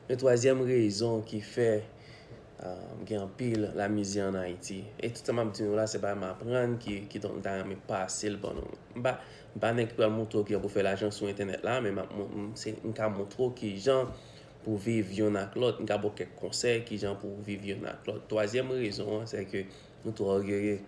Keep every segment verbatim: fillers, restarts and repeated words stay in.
Men twazyèm rezon ki fè uh, gen anpil lamizè ann Ayiti. E tout sa m ap di nou la, se pa m aprann ki, ki donk m ta renmen pase l ban nou. M pa, m pa nèg ki pral montre w kijan pou fè lajan sou entènèt la, men m, ap, m, se, m ka montre w kijan pou viv youn ak lòt. M ka ba w kèk konsèy kijan pou viv youn ak lòt. Twazyèm rezon an, se ke nou twò ògeye.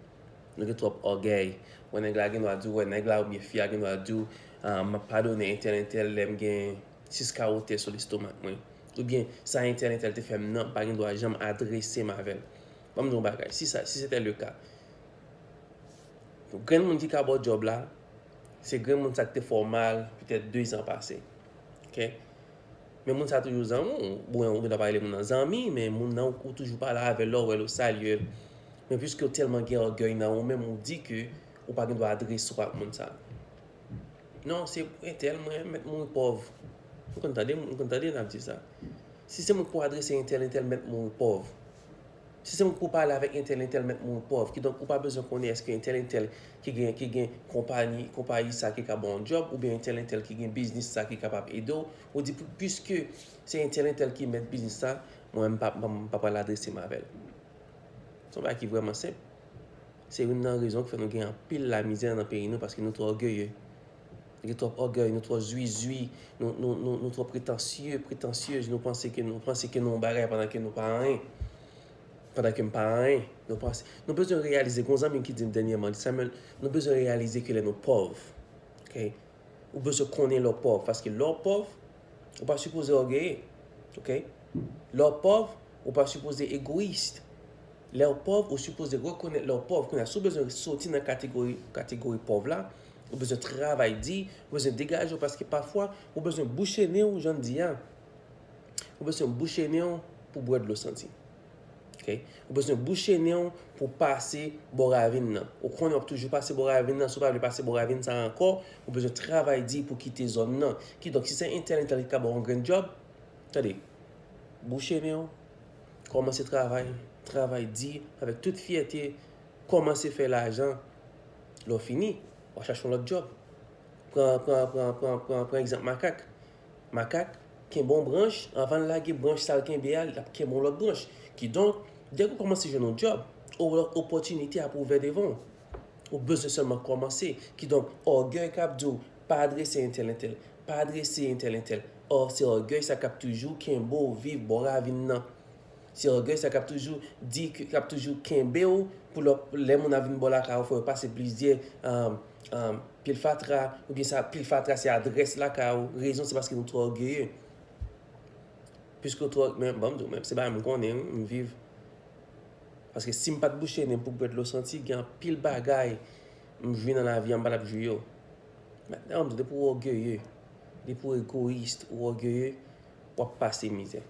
Nou gen twòp ògèy. Wè nèg la gen dwa di w, wè nèg la oubyen fi a gen dwa di w, ah, m ap padone entèl, entèl lè m gen sis kawo tè sou lestomak mwen. Oubyen sa entèl, entèl te fè m nan, m pa gen dwa janm adrese m avè l. Ban m di w yon bagay, si sa, si se te le ka, grenn moun ki ka ba w djòb la, se grenn moun sa ki te fè w mal petèt de zan pase. Ok? Men moun sa toujou zanmi w, bon, ou gen dwa pa rele moun nan zanmi, men moun nan ou toujou pale avè l, lè w wè l, ou salye l. Men piske w tèlman gen ògèy nan ou menm, ou di ke ou pa gen dwa adrese w ak moun sa. Non, se entèl mwen, mèt mouri pòv. Ou konn tande, ou konn tande n ap di sa. Si se mwen pou adrese entèl, entèl mèt mouri pòv. Si se mwen pou pale avèk entèl, entèl mèt mouri pòv. Kidonk, ou pa bezwen konnen èske entèl, entèl ki gen, ki gen konpayi, konpayi sa ki ka ba w yon djòb, oubyen entèl, entèl ki gen biznis sa ki kapab ede w. Ou di, piske se entèl, entèl ki mèt biznis sa, mwen, m pa, m pa, m pa pral adrese m avè l. Se yon bagay ki vrèman senp. Se youn nan rezon ki fè nou gen anpil lamizè nan peyi nou, paske nou twò ògeye. Nou gen twòp ògèy, nou twò zwizwi, nou, nou, nou, nou twò pretansye, pretansyez, nou panse ke nou, panse ke nou yon bagay pandan ke nou pa anyen. Pandan ke m pa anyen. Nou panse, nou bezwen reyalize, gen yon zanmi m ki di m dènyèman, li di, Samuel, nou bezwen reyalize ke lè nou pòv, ok? Ou bezwen konnen lè w pòv, paske lè w pòv, ou pa sipoze ògeye, ok? Lè w pòv, ou pa sipoze egoyis. Lè w pòv, ou sipoze rekonèt lè w pòv. Kounye a, si w bezwen soti nan kategori, kategori pòv la, ou bezwen travay di, ou bezwen degaje w, paske pafwa, ou bezwen bouche nen w, jan m di a. Ou bezwen bouche nen w pou bwè dlo santi. Ok? Ou bezwen bouche nen w pou pase bò ravin nan. Ou konnen w ap toujou pase bò ravin nan, si w pa vle pase bò ravin sa ankò, ou bezwen travay di pou kite zòn nan. Kidonk, si se entèl, entèl ki ka ba w yon grenn djòb, tande, bouche nen w, kòmanse travay, travay di, avèk tout fyète, kòmanse fè lajan. Lè w fini, w a chache yon lòt djòb. Pran, pran, pran, pran, pran, pran egzanp makak. Makak kenbe yon branch, anvan l lage branch sa l kenbe a, l ap kenbe yon lòt branch. Kidonk, dèke w kòmanse jwenn yon djòb, yon lòt opòtinite ap ouvè devan w. Ou bezwen sèlman kòmanse. Kidonk, ògèy k ap di w, pa adrese entèl, entèl, pa adrese entèl, entèl. Ò, se ògèy sa k ap toujou kenbe w viv bò ravin nan. Se ògèy sa k ap toujou di, k ap toujou kenbe w pou lè, lè moun ap vin bò lakay ou, fò yo pase plizyè, um, um, pil fatra, oubyen sa, pil fatra se adrès lakay ou. Rezon se paske nou twò ògeye. Piske w twò, men, ban m di w, men, se bagay m konnen, wi, m viv. Paske si m pa t bouche nen m pou bwè dlo santi, gen anpil bagay m jwi nan lavi a, m pa t ap jwi yo. Men, ban m di w, depi w ògeye, depi w egoyis, w ògeye, w ap pase mizè.